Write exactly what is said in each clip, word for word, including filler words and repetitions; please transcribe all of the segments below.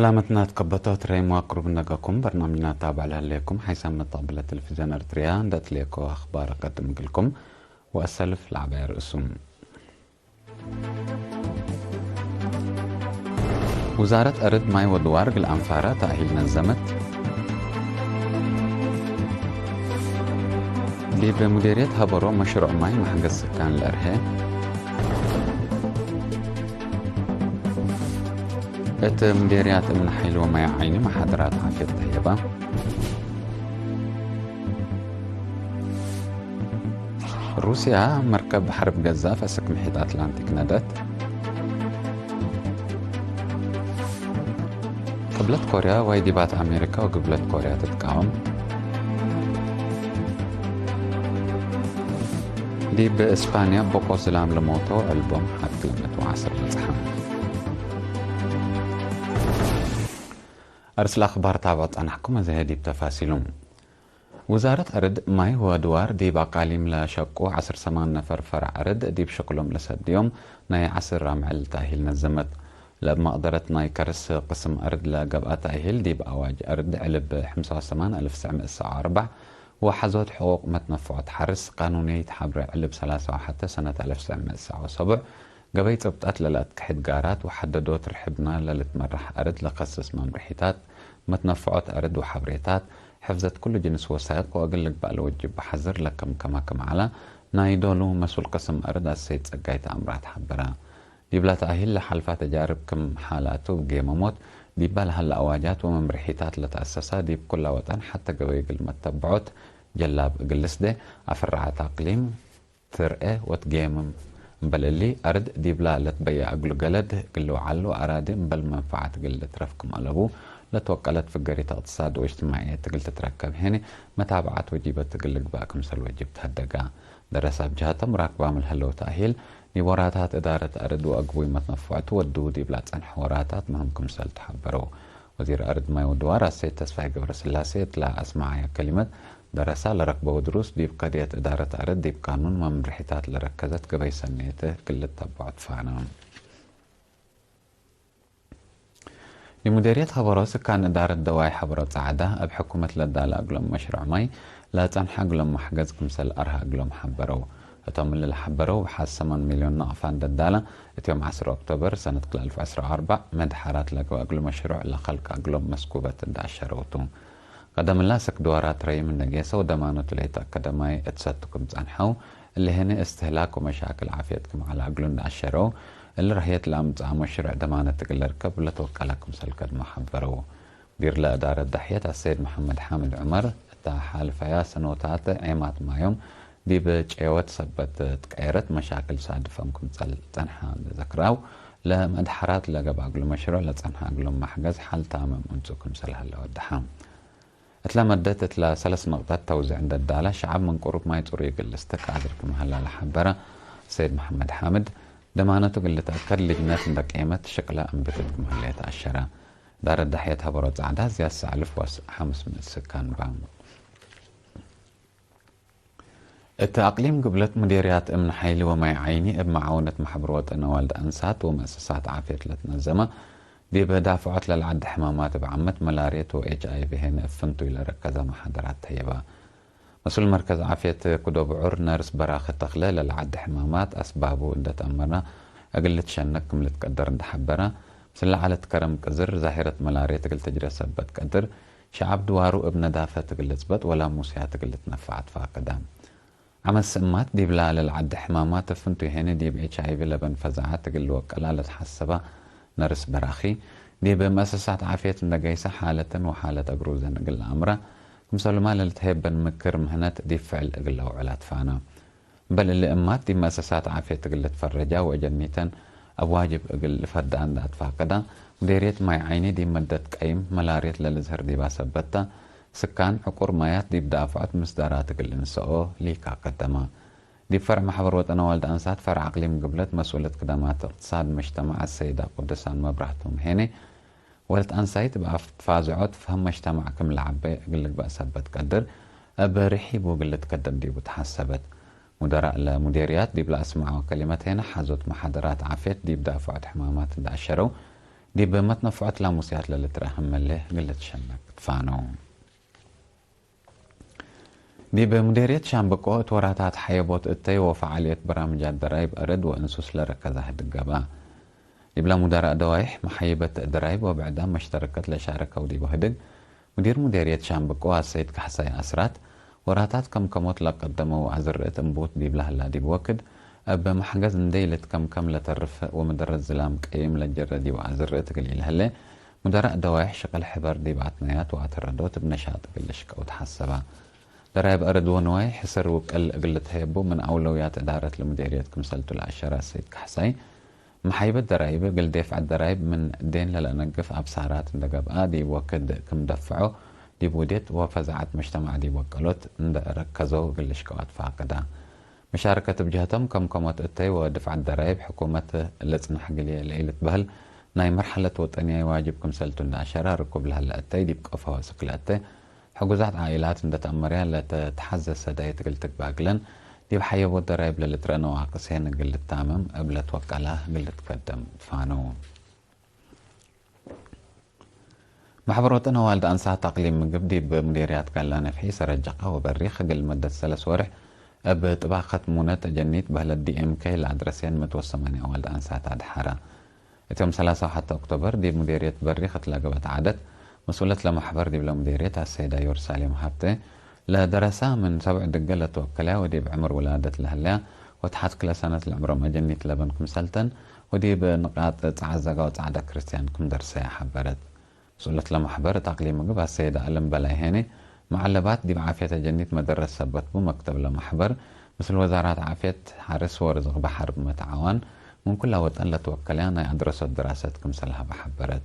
ሰላመትና ትከበቶት ረይም ወአቅሩብ እንደገኩም በርናምጅና ታብዕ ለህሌኩም ሓይሳም መተቅብለ ቴሌቪዝዮን ኤርትርያ እንደ እትሌኮ አኽባር እቀድም እግልኩም ወአሰልፍ ለዐባይ ርእሱም። ውዛረት አርድ ማይ ወድዋር እግል አንፋራ ተእሂል ነዘመት። ዲብ ሙዴርየት ሀበሮ መሽሩዕ ማይ መሕገዝ ስካን ለአርሄ። እት ሙዴርያት እምነ ሐይል ወማይ ዓይኒ መሓደራት ዓፍየት ተህየባ። ሩስያ መርከብ ሐርብ ገዛፍ አስክ ምሒጥ አትላንቲክ ነደት። ቅብለት ኮርያ ዋይዲባት አሜሪካ ወግብለት ኮርያ ትትቃወም። ዲብ እስፓንያ በቆ ዝላም ለሞቶ ዕልቦም ሐድ ክልመት ወዐስር በጽሐ። አርስለ አኽባር ታብዕ ጸናሕኩም፣ አዜ ዲብ ተፋሲሉ። ውዛረት አርድ፣ ማይ ወአድዋር ዲብ አቃሊም ለሸቁ ዐስር ሰማን ነፈር ፈረዕ አርድ ዲብ ሸቅሎም ለሰድዮም ናይ ዐስር አምዕል ተእሂል ነዘመት። ለእብ መቅደረት ናይ ከርስ ቅስም አርድ ለገብአ ተእሂል ዲብ አዋጅ አርድ ዕልብ ሐምሳ ወሰማን አልፍ ትስዕ ምእት ሰብዓ ወአርበዕ ወሐዞት ሕቁቅ መትነፍዖት ሐርስ ቃኑንየይት ሐብሬ ዕልብ ሰላሳ ወሐተ ሰነት አልፍ ትስዕ ምእት ሰብዓ ወሰቡዕ ገበይ ጽብጠት ለለአትክሕድ ጋራት ወሐደዶት ርሕብና ለልትመራሕ አርድ ለከስስ መምርሒታት፣ መትነፍዖት አርድ ወሐብሬታት፣ ሕፍዘት ኩሉ ጅንስ ወሳይቅ ወእግል ልግባእ ለወጅብ በሐዝር ለከምከመ ክም ዐለ፣ ናይ ዶሉ መስኡል ቅስም አርድ አሰይድ ጸጋይ ተአምራት ሐበረ። ዲብላ ተእሂል ለሐልፋ ተጃርብ ክም ሓላቱ እብ ጌመሞት፣ ዲባ ለሀለ አዋጃት ወመምርሒታት ለተአሰሰ፣ ዲብ ኩለ ወጠን ሐተ ገበይ እግል መተብዖት ጀላብ እግል ልስዴ፣ አፍራዐት አቅሊም፣ ትርኤ ወትጌምም። እምበል እሊ፣ አርድ ዲብላ ለትበየዕ እግሉ ገለድ እግል ልውዓሉ አራዲ እምበል መንፈዓት እግል ልትረፍ ክም አለቡ፣ ለትወቀለት ፍገሪት እቅትሳድ ወእጅትማዕየት እግል ትትረከብ ሄኒ፣ መታብዓት ወጂበት እግል ልግባእ ክምሰል ወጅብ ተሀደጋ። ደረሰ እብ ጀሀቶም ራክባም ለህለው ተእሂል፣ ዲብ ወራታት እዳረት አርድ ወአግቡይ መትነፍዖቱ ወድዉ ዲብላ ጸንሐ ወራታት ምህም ክምሰል ተሐበረው። ወዚር አርድ ማይ ወድዋር አሰይድ ተስፋይ ገብረስላሴ እትለ አስመዐየ ከሊመት፣ ደረሳ ለረክበው ድሩስ ዲብ ቀድየት እዳረት አርድ ዲብ ቃኑን መምርሒታት ለረከዘት ገበይ ሰኔት እግል ልተብዖ ትፋነ። ዲብ ሙዴርየት ሐበሮ ስካን እዳረት ደዋይ ሐበሮ ጸዕዳ፣ እብ ሕኩመት ለዳለ እግሎም መሽሩዕ ማይ ለጸንሐ እግሎም መሕገዝ ክምሰል አርሀ እግሎም ሐበረው። ህቶም እሊ ለሐበረው፣ እብ ሐዝ ሰማን ሚልዮን ናቅፋ እንደ ዳለ፣ እት ዮም ዐስር ኦክቶበር ሰነት ክልኤ አልፍ ወዐስር ወአርበዕ መድሐራት ለገብአ እግል መሽሩዕ ለከልቀ እግሎም መስኩበት እንደ አሸረው ቱ። ቀደምላ፣ አስክ ድዋራት ረይም እንደ ጌሰው ደማነቱ ለይተአከደ ማይ እት ሰቱ ክም ጸንሐው፣ እሊ ህኒ እስትህላክ ወመሻክል ዓፍየት ክም ዐለ እግሉ እንደ አሸረው፣ እሊ ረህየት ለአምጽአ መሽሩዕ ደማነት እግል ልርከብ ለትወቀለ ክምሰል ከድሞ ሐበረው። ሙዲር ለእዳረት ዳሕየት አሰይድ መሐመድ ሓምድ ዑመር፣ እተ ሓልፈያ ሰኖታት ዔማት ማዮም ዲብ ጨወት ሰበት ትቀየረት መሻክል ሳድፎም ክምሰል ጸንሐ እንደ ዘክራው፣ ለመድሐራት ለገብአ እግሉ መሽሩዕ ለጸንሐ እግሎም መሕገዝ ሐል ታምም እንጹ ክምሰል ሀለ ወደሐ። እትለ መደት እትለ ሰለስ ነቅጠት ተውዝዕ እንደ ዳለ፣ ሸዐብ ምን ቅሩብ ማይ ጽሩይ እግል ልስትክ ቃድር ክም ሀላ ለሐበረ ሰይድ መሐመድ ሓምድ፣ ደማነቱ እግል ልትአከድ ልጅነት እንደ ቄመት ሽቅለ አንብትት ክም ህሌት አሸረ። እዳረት ዳሕየት ሀበሮ ጸዕዳ ዝያድ ሰዕልፍ ወሐምስ ምእት ስካን በ። እት አቅሊም ግብለት ሙዴርያት እምነ ሐይሊ ወማይ ዓይኒ እብ መዓውነት መሕበር ወጠን አዋልድ አንሳት ወመእሰሳት ዓፍየት ለትነዘመ፣ ዲብ ዳፍዖት ለለዐደ ሕማማት እብ ዓመት መላርየት ወኤች አይ ቪ ሄነ እብ ፍንቱይ ለረከዘ መሓደራት ተህየበ። መስኡል መርከዝ ዓፍየት ኩዶ ብዑር ነርስ በራኺ ተኽለ፣ ለለዐደ ሕማማት አስባቡ እንደ ተአመርነ እግል ልትሸነክ ክም ልትቀደር እንደ ሐበረ፣ ምስል ለዐለት ከረም ቅዝር ዛሂረት መላርየት እግል ትጅረ ሰበት ቀድር፣ ሸዐብ ድዋሩ እብ ነዳፈት እግል ልጽበጥ ወላሙስያት እግል ልትነፈዕ አትፋቅደ። ዐመት ስእማት ዲብላ ለልዐደ ሕማማት እብ ፍንቱይ ሄኒ ዲብ ኤች አይ ቪ ለበን ፈዛዐት እግል ልወቀላ ለትሐሰበ ነርስ በራኺ፣ ዲብ መአሰሳት ዓፍየት እንደ ገይሰ ሓለተን ወሓለት አግሩዘን እግል ለአምረ፣ ክምሰሉማ ለልትሀየበን ምክር ምህነት ዲብ ፍዕል እግል ለአውዕላ ትፋነ። እምበል እሊ እማት ዲብ መአሰሳት ዓፍየት እግል ልትፈረጃ ወአጀኒተን እብ ዋጅብ እግል ልፈርዳ እንደ አትፋቀዳ፣ ሙዴርየት ማይ ዓይኒ ዲብ መደት ቀይም መላርየት ለልዝህር ዲባ ሰበታ፣ ስካን ዕቁር ማያት ዲብ ዳፍዖት ምስዳራት እግል ልንሰኦ ሊካ ቀደመ። ዲብ ፈርዕ ማሕበር ወጠን አዋልድ አንሳት ፈርዕ አቅሊም ግብለት መስኡለት ክደማት እቅትሳድ መጅተማዕ አሰይዳ ቅዱሳን መብራህቶም ሄኔ፣ ወለት አንሳይት እብ አፍ ትፋዝዖት ፈህም መጅተማዕ ክም ለዐቤ እግል ልግበእ ሰበት ቀድር፣ እብ ርሒቡ እግል ልትከደም ዲቡ ተሐሰበት። ሙደራእ ለሙዴርያት ዲብ ለአስመዐወ ከሊመት ሄነ፣ ሐዞት መሓደራት ዓፍየት ዲብ ዳፍዖት ሕማማት እንደ አሸረው፣ ዲብ መትነፍዖት ላሙስያት ለልትረአ ህመሌ እግል ልትሸመክ ትፋነው። ዲብ ሙዴርየት ሻምብቆ እት ወራታት ሐየቦት እተይ ወፈዓልየት በራምጃት ደራይብ አረድ ወእንሱስ ለረከዘ ህድግ ገብአ። ዲብለ ሙዳራእ ደዋይሕ መሐይበት ደራይብ ወብዕዳም መሽተረከት ለሻረከው ዲብ ህድግ፣ ሙዲር ሙዴርየት ሻምብቆ አሰይድ ካሕሳይ አስራት፣ ወራታት ከምከሞት ለቀደመው አዝርዕት እምቡት ዲብ ለህላ ዲብ ወክድ፣ እብ መሕገዝ እንዴ ኢልትከምከም ለተርፍ ወመደረት ዝላም ቀይም ለጀረ ዲብ አዝርዕት እግል ኢለህሌ፣ ሙዳራእ ደዋይሕ ሽቅል ሕበር ዲብ አትናያት ወአተረዶት እብ ነሻጥ እግል ልሽቀው ተሐሰበ። ደራይብ አረድ ወንዋይ ሕስር ውቅል እግል ልትሀየቡ ምን አውለውያት እዳረት ለሙዴርየት ክምሰልቱ ለአሸረ አሰይድ ካሕሳይ፣ መሐይበት ደራይብ እግል ዴፍዐት ደራይብ ምን ዴን ለለአነግፍ አብሳራት እንደ ገብአ፣ ዲብ ወክድ ክም ደፍዖ፣ ዲብ ውዴት ወፈዛዐት መጅተማዕ ዲብ ወቀሎት እንደ ረከዘው እግል ልሽቀው አትፋቅደ። መሻርከት እብ ጀህቶም ከምከሞት እተይ ወድፍዐት ደራይብ ሕኩመት ለጽነሕ ግልየ ለኢልትበህል ናይ መርሐለት ወጠንያይ ዋጅብ ክምሰልቱ እንደ አሸረ፣ ርኩብ ለህለ እተይ ዲብ ቀፎ ወስክ ለእተ ሕጉዛት ዓኢላት እንደ ተአመርያ ለተትሐዘ ሰዳይት እግል ትግባእ እግለን፣ ዲብ ሐየቦት ደራይብ ለልትረአ ነዋቅስ ሄን እግል ልታመም እብ ለትወቀላ እግል ልትከደም ትፋነው። መሕበር ወጠን አዋልድ አንሳት አቅሊም ምግብ ዲብ ሙዴርያት ጋላ ነፍሒ፣ ሰረጀቃ ወበሪክ እግል መደት ሰለስ ወርሕ እብ ጥባከት ሙነት አጀኒት በህለት ዲ ኤም ኬ ለአድረሴን ምእት ወሰማንያ አዋልድ አንሳት አድሐረ። እት ዮም ሰላሳ ወሐተ ኦክቶበር ዲብ ሙዴርየት በሪክ እት ለገብአት ዓደት፣ መስኡለት ለመሕበር ዲብለ ሙዴርየት አሰይዳ ዮርሳሌም ሀብቴ፣ ለደረሳ ምን ሰብዕ ድገ ለትወከለያ ወዲብ ዕምር ውላደት ለህለያ ወተሐት ክለ ሰነት ለዕምሮም አጀኒት ለበን ክምሰልተን ወዲብ ንቃጥ ጸዓት ዘጋ ወጸዓደ ክርስትያን ክም ደርሰያ ሐበረት። መስኡለት ለመሕበር እት አቅሊም ምግብ አሰይዳ አለም በላይ ሄኔ፣ መዐለባት ዲብ ዓፍየት አጀኒት መደረት ሰበት ቡ፣ መክተብ ለመሕበር ምስል ወዛራት ዓፍየት፣ ሐርስ ወርዝቅ በሐር ብመትዓዋን ምን ኩላ ወጠን ለትወከለያ ናይ አድረሶት ድራሰት ክምሰል ሀበ ሐበረት።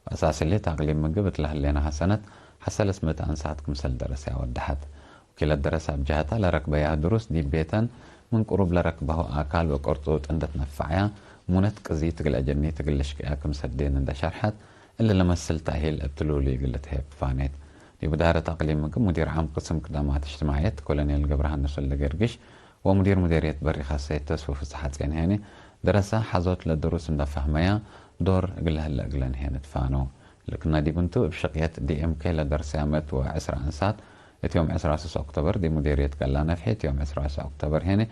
ወአሳስ እሊ እት አቅሊም ምግብ እት ለህሌናሀ ሰነት ሐሰ ለስምንት አንሳት ክምሰል ደረሰያ ወደሐት። ወኪለት ደረሰ እብ ጀሀታ ለረክበያህ ድሩስ ዲብ ቤተን ምን ቅሩብ ለረክበሁ አካል ወቅርጡጥ እንደ ትነፈዐያ፣ ሙነት ቅዚት እግል አጀኒት እግል ልሽቅያ ክም ሰዴን እንደ ሸርሐት፣ እሊ ለመስል ተእሂል እብ ትሉሉይ እግል ልትሀየብ ትፋኔት። ዲብ እዳረት አቅሊም ምግብ ሙዲር ዓም ቅስም ክዳማት እጅትማዕየት ኮሎኔል ገብረሃንስ ወልደገርግሽ ወሙዲር ሙዴርየት በሪክ አሰይድ ተስፉ ፍስሐ ጼንሄኒ፣ ደረሰ ሐዞት ለድሩስ እንደ ፈህመያ ዶር እግል ለህለ እግለን ሄን ትፋነው። ልክና ዲብ እንቱ፣ እብ ሽቅየት ዲ ኤም ኬ ለደርሰያ ምእት ወዕስራ አንሳት፣ እት ዮም ዕስራ ወሰስ ኦክቶበር ዲብ ሙዴርየት ጋላ ነፍሒ፣ እት ዮም ዕስራ ወሰስ ኦክቶበር ሄኒ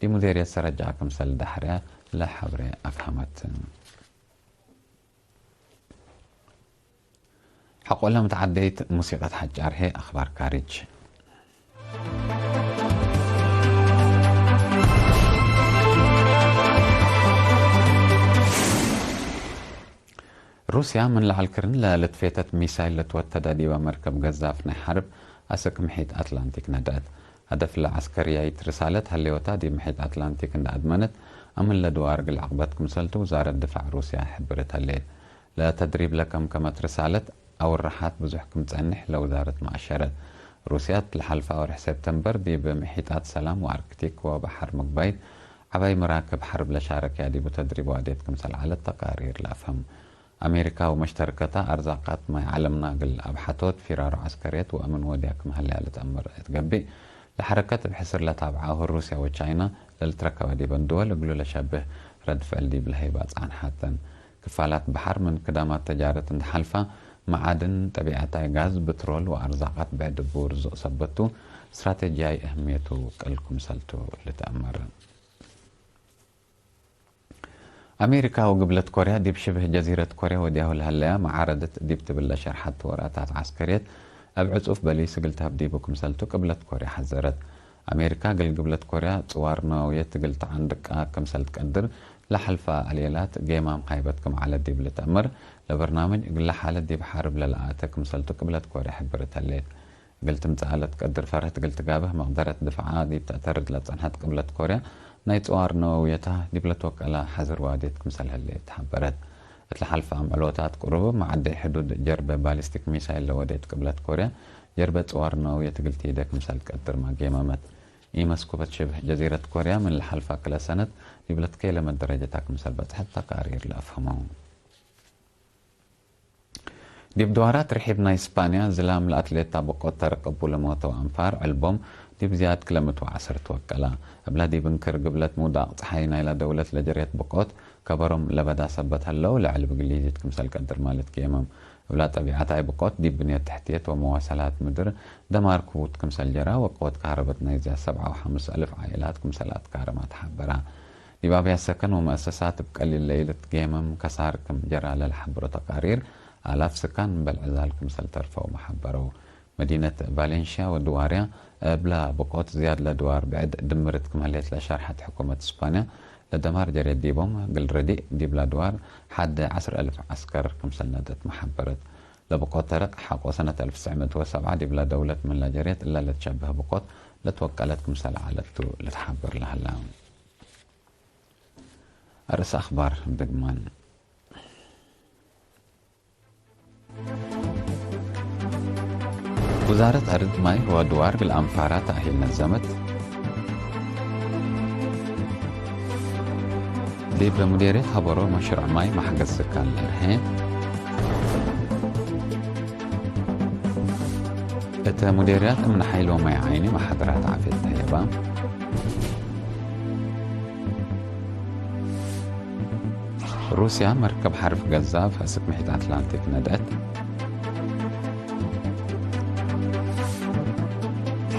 ዲብ ሙዴርየት ሰረጃ ክምሰል ዳሕርያ ለሐብሬ አፍሀመት። ሐቆለ መትዓደይት ሙሲቀት ሐጫር ህዬ አኽባር ካርጅ። ሩስያ ምን ለዐል ክርን ለልትፌተት ሚሳይል ለትወተደ ዲበ መርከብ ገዛፍ ናይ ሐርብ አስክ ምሒጥ አትላንቲክ ነድአት። ሀደፍለ ዐስከርያይት ርሳለት ሀሌወታ ዲብ ምሒጥ አትላንቲክ እንደ አድመነት፣ አምን ለድዋር እግል ዐቅበት ክምሰልቱ ውዛረት ድፋዕ ሩስያ ሕብርት ሀሌት። ለተድሪብ ለከምከመት ርሳለት አውርሓት ብዙሕ ክም ጸንሕ ለውዛረት መአሸረት። ሩስያ እት ለሐልፈ አወርሕ ሴፕተምበር ዲብ ምሒጣት ሰላም ወአርክቲክ ወበሐር ምግባይት ዐባይ መራክብ ሐርብ ለሻረክያ ዲቡ ተድሪብ ዋዴት ክምሰል ዐለት ተቃሪር ለአፍህም። አሜሪካ ወመሽተርከታ አርዛቃት ማይ ዐለምና እግል አብሐቶት ፊራሮ ዐስከርየት ወአምን ወድያ ክም ሀለያ ልትአመር እት ገብእ፣ ለሐረከት እብ ሕስር ለታብዓሁ ሩስያ ወቻይና ለልትረከበ ዲበን ድወል እግሉ ለሸብህ ረድ ፍዕል ዲብ ለሀይባ ጸንሐተን። ክፋላት በሐር ምን ክዳማት ተጃረት እንደ ሐልፋ፣ መዓድን፣ ጠቢዐታይ ጋዝ፣ ብትሮል ወአርዛቃት ብዕድ እቡ ርዙቅ ሰበት ቱ፣ ስትራቴጂያይ እህምየቱ ቅል ክምሰልቱ ልትአመር። አሜሪካ ወግብለት ኮርያ ዲብ ሽብህ ጀዚረት ኮርያ ወድያሁ ለሀለያ መዓረደት ዲብ ትብል ለሸርሐት ወራታት ዐስከርየት እብ ዕጹፍ በሊስ እግል ተህብ ዲቡ ክምሰልቱ ቅብለት ኮርያ ሐዘረት። አሜሪካ እግል ግብለት ኮርያ ጽዋር ነወውየት እግል ተዐንድቃ ክምሰል ትቀድር ለሐልፋ አሌላት ጌማም ሀይበት ክም ዐለ ዲብ ልትአመር ለበርናምጅ እግለ ሓለት ዲብ ሐርብ ለለአተ ክምሰልቱ ቅብለት ኮርያ ሕብርት ሀሌት። እግል ትምጸአ ለትቀድር ፈርህት እግል ትጋብህ መቅደረት ድፍዓ ዲብ ተአተርድ ለጸንሐት ቅብለት ኮርያ፣ ናይ ጽዋር ነወውየታ ዲብ ለትወቀላ ሐዝር ዋዴት ክምሰል ህሌት ሐበረት። እት ለሐልፈ አምዕሎታት ቅሩብ መዓደይ ሕዱድ ጀርበ ባሊስቲክ ሚሳይል ለወዴት ቅብለት ኮርያ፣ ጀርበ ጽዋር ነወውየት እግል ቲደ ክምሰል ትቀድር ማጌማመት። ኢመስኩበት ሽብህ ጀዚረት ኮርያ ምን ለሐልፈ ክለ ሰነት ዲብ ለትከይለመት ደረጀታ ክምሰል በጽሐት ተቃሪር ለአፍህመው። ዲብ ድዋራት ርሒብ ናይ ስፓንያ፣ ዝላም ለአትሌት ታበቆት ተረቀቡ ለሞተው አንፋር ዕልቦም ዲብ ዝያድ ክለ ምእት ወዐስር ትወቀላ። እብላ ዲብ እንክር ግብለት ምውዳቅ ጸሓይ ናይላ ደውለት ለጀሬት ብቆት፣ ከበሮም ለበዳ ሰበት ሀለው፣ ለዐል ብግሊዚት ክምሰል ቀድር ማለት ጌመም። እብላ ጠቢዐታይ ብቆት ዲብ ብንየት ተሕትየት ወመዋሰላት ምድር ደማር ክቡት ክምሰል ጀራ፣ ወቅወት ካህረበት ናይ ዝያድ ሰብዓ ወሐምስ አልፍ ዓኢላት ክምሰል አትካረማ ተሓበራ። ዲብ አብያት ሰከን ወመአሰሳት እብ ቀሊል ለኢልትጌመም ከሳር ክም ጀራ ለልሐብሮ ተቃሪር፣ አላፍ ስካን እምበል ዕዛል ክምሰል ተርፈው መሐበረው። መዲነት ቫሌንሽያ ወድዋርያ እብላ ብቆት ዝያድ ለድዋር ብዕድ ድምርት ክም ህሌት ለሸርሐት ሕኩመት እስፓንያ፣ ለደማር ጀሬት ዲቦም እግል ርዲእ ዲብላ ድዋር ሐድ ዐስር አልፍ ዐስከር ክምሰል ነደት መሐበረት። ለብቆት ተረቅ ሐቆ ሰነት አልፍ ትስዕ ምእት ወሰብዓ ዲብላ ደውለት ምንላ ጀሬት እላ ለትሸበህ ብቆት ለትወቀለት ክምሰል ዐለት ቱ ልትሓበር ለሀላ። አርእስ አክባር ብድግማን። ውዛረት አርድ ማይ ወአድዋር እግል አንፋራ ተእሂል ነዘመት። ዲብ ሙዴርየት ሀበሮ መሽሩዕ ማይ መሕገዝ ስካን ለርሄ። እተ ሙዴርያት እምነ ሐይል ወማይ ዓይኒ መሓደራት ዓፍየት ተህየባ። ሩስያ መርከብ ሐርብ ገዛፍ አስክ ምሒት አትላንቲክ ነድአት።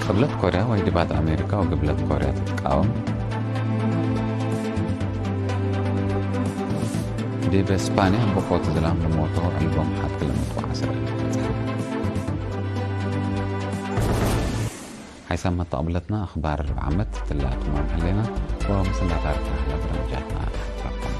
ቅብለት ኮርያ ወይዲባት አሜሪካ ወግብለት ኮርያ ትትቃወም። ዲብ እስፓንያ ብቆት ዝላም ልሞተው ዕልቦም ሐድ ክለ ምእት ወዐስር በጽሐ። ሐይሳም መተቅብለትና አኽባር ርብዕ ዓመት ትላ እትማም ህሌና ወምስል አታርፍና ህለ በርናምጃትና አትረፈና።